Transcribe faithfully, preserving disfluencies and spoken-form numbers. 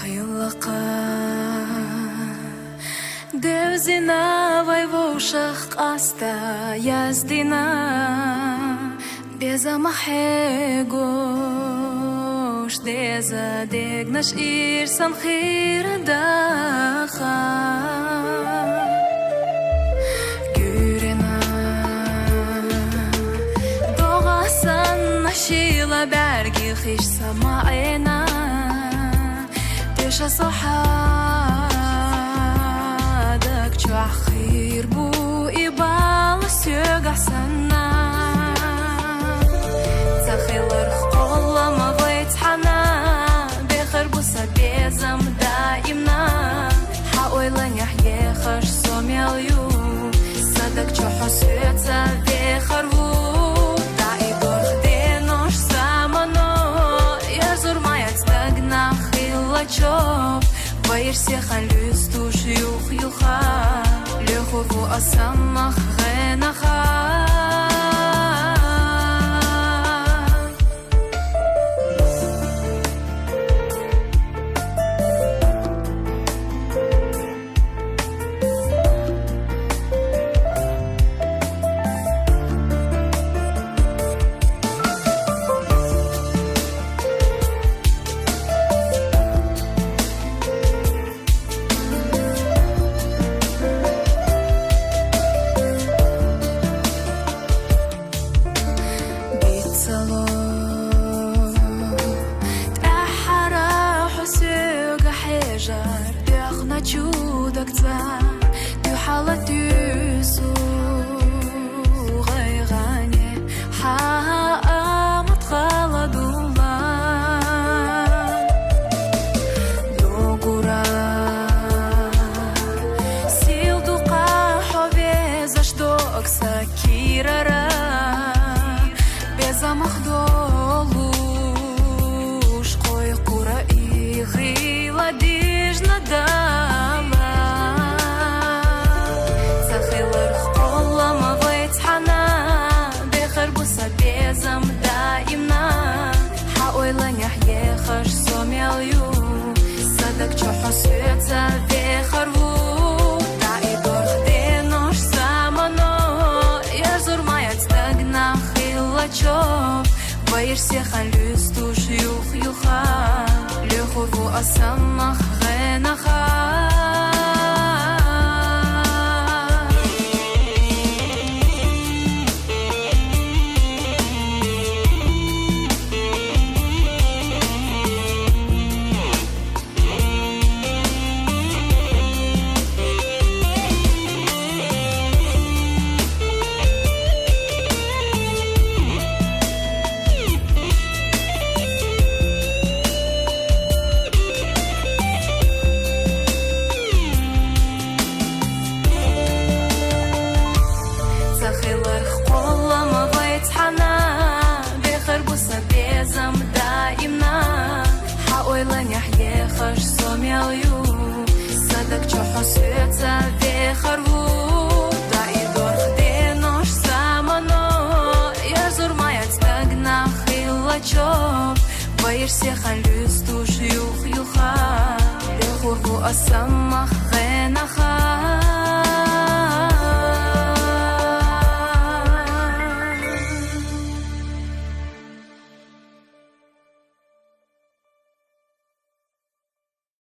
Илаха девзина вай вовшах къаста яздина, беза махьегош деза дегнаш ирсан хирадаха. Гуьрена догъасан нашила бярги хиш самаэна. Деша сохьадаг чохь хир бу и бала соьгахь санна. Ца хиларх кхоллама вай цхьана, бехар бу сан безам даимна. Хьан ойланехь ехаш со мел ю, садаг чохь соьца вехар ву. Даи дорх денош замано, ярзур ма яц дагнах хилла чоп. Вайр сехан луьстуш юх-юха, лехур ву асан мах гӀенаха. Дицало тӀаьххьара хьо соьга хьежар, дехначу дагца дуьхьала туьйсу гӀайгӀане. Хьан амат халадулла догура, сил дукха хьо везаш дог са кирара. Безамах долуш кхойкхура и гӀила дижна дала. Ца хиларх кхоллама вай цхьана, бехар бу сан безам даимна. Хьан ойланехь ехаш со мел ю, садаг чохь соьца вехар ву. Даи дорх денош замано, ярзур ма яц дагнах хилла чоп. Вайр сехан луьстуш юх-юха, лехур ву асан мах гӀенаха. Ца хиларх кхоллама вай цхьана, бехар бу сан безам даимна. Хьан ойланехь ехаш со мел ю, садаг чохь соьца вехар ву. Даи дорх денош замано, ярзур ма яц дагнах хилла чоп. Вайр сехан луьстуш юх-юха, лехур ву асан мах гӀенаха.